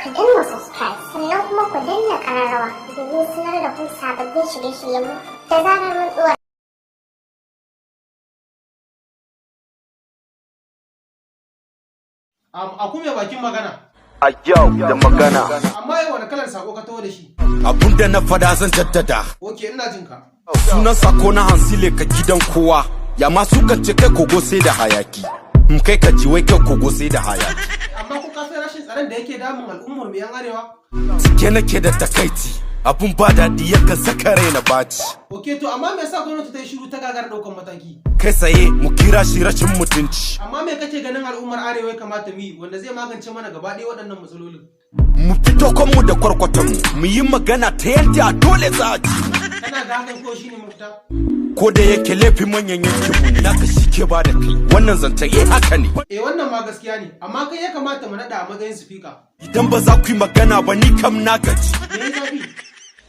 Ku danna subscribe, sannan kuma ku danna ƙararrawa domin sanar da ku sababbin shirye-shiryenmu da zarar mun ɗora. Aku mai bakin magana. A yau da magana. Amma yau wani kalar sako ka taho da shi? Abunda na fada zan jaddada. Ok, ina jin ka. Sunan sako na hansile ka gidan kowa. Ya ma sukan ce kai kogo sai da hayaki. In kai ka ji wai kai kogo sai da hayaki. Amma ko ka san rashin tsaron da yake damun al'ummar mu yan arewa? Cike nake da takaici. Abun ba daɗi yakan saka rai na baci. Ok, to amma me yasa gwamnati ta yi shiru ta gagara ɗaukan mataki? Kai tsaye mu kira shi rashin mutunci. Amma me kake ganin al'ummar arewa ya kamata mu yi wanda zai magance mana gaba ɗaya waɗannan matsalolin? Mu fito kanmu da kwarkwatanmu mu yi magana ta yadda dole za a ji mu. Kana ga hakan ko shine mafita? Ko da yake laifin manyan yankinmu ne naka shi ke ba da kai. Wannan zancen eh haka ne. Eh, wannan ma gaskiya ne, amma kai ya kamata mu naɗa a matsayin sifika. Idan ba za ku yi magana ba, ni kam na gaji. Me ya zafi?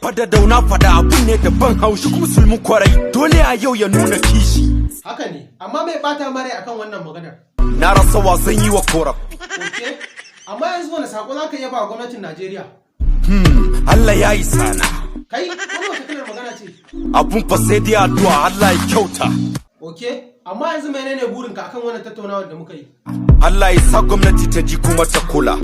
Fada dauna fada abun ne da ban haushi, kuma musulmin kwarai dole a yau ya nuna kishi. Haka ne, amma mai bata mare akan wannan maganar. Na rasa wasan yi wa koraf. Ok, amma yanzu wani sako za ka iya ba wa gwamnatin Najeriya? Allah ya yi sana. Kai, wani wata kalar magana ce? Abun fa sai dai addu'a, Allah ya kyauta. Ok, amma yanzu menene burinka akan wannan tattaunawar da muka yi? Allah ya sa gwamnati ta ji kuma ta kula.